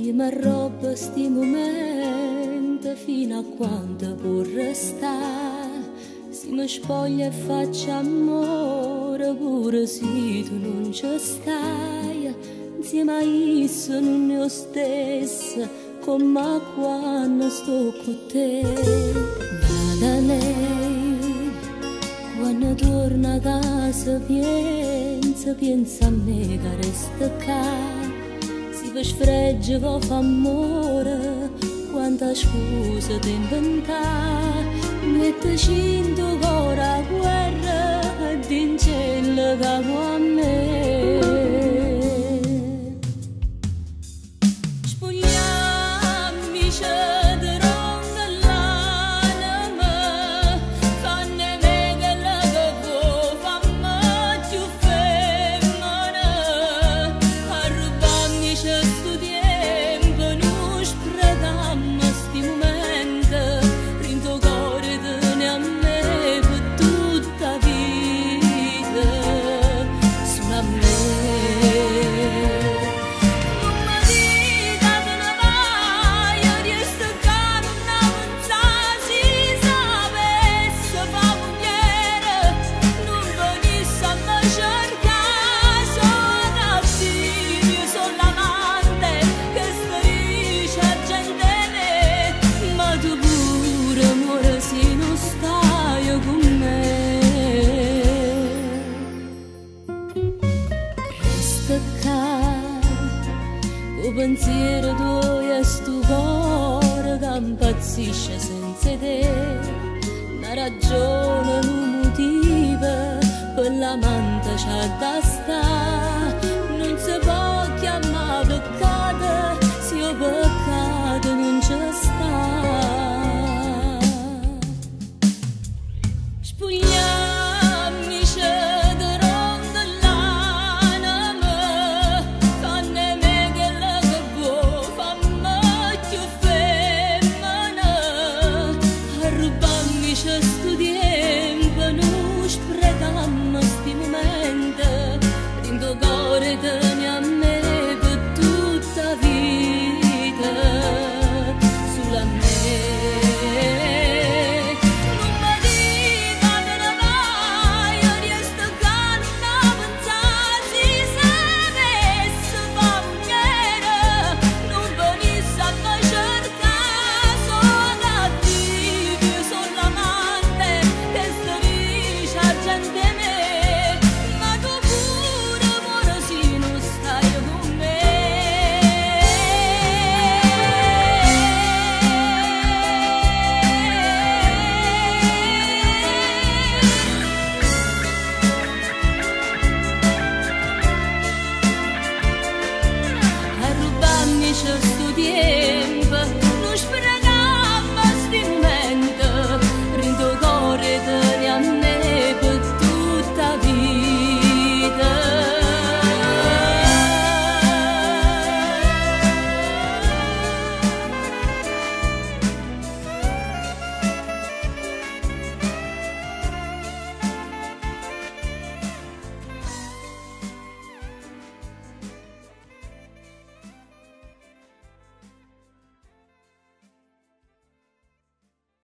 Io m'arrobbo sti momenti fino a quando può restare. Si mi spoglio e faccio amore pure se tu non ci stai. Insieme a isso non è lo stesso come quando sto con te. Ma da lei quando torna a casa pensa, pensa a me che resta qua. Si per sfregge vo fa amore, quanta scusa ti inventare. Metteci in tuo cuore la guerra e dincella che vuoi a me. Spogliami, de ronda l'anima, fanne me quella che vuoi, fammi più femmina. Arrubammi sto tempo, non sprecammo sti momenti, dentro cuore te ne a me per tutta vita, solo a me. Non mi dica che ne vai, resta che non avanza, si sapesse fa mugliera, non venisse a me cercare, sono cattivo, sono l'amante che striscia gente me, ma tu pure muore se non stai con me. Resta qua, con pensiero tuo e sto cuore che impazzisce senza te. Una ragione, un motivo per l'amante c'ha da sta. Non si può chiamare peccato se il peccato non ci sta. Spogliami de ronda l'anima, fanne me quella che vuoi, fammi più femmina. Arrubammi sto tempo, non sprecammo sti momenti, dentro cuore te ne a me per tutta vita, solo a me. Non mi dica che ne vai, resta che non avanza, si sapesse fa mugliera, non venisse a me cercare, sono cattivo, sono l'amante che striscia gente me, ma tu pure muore se non stai con me. Arrubammi sto tempo,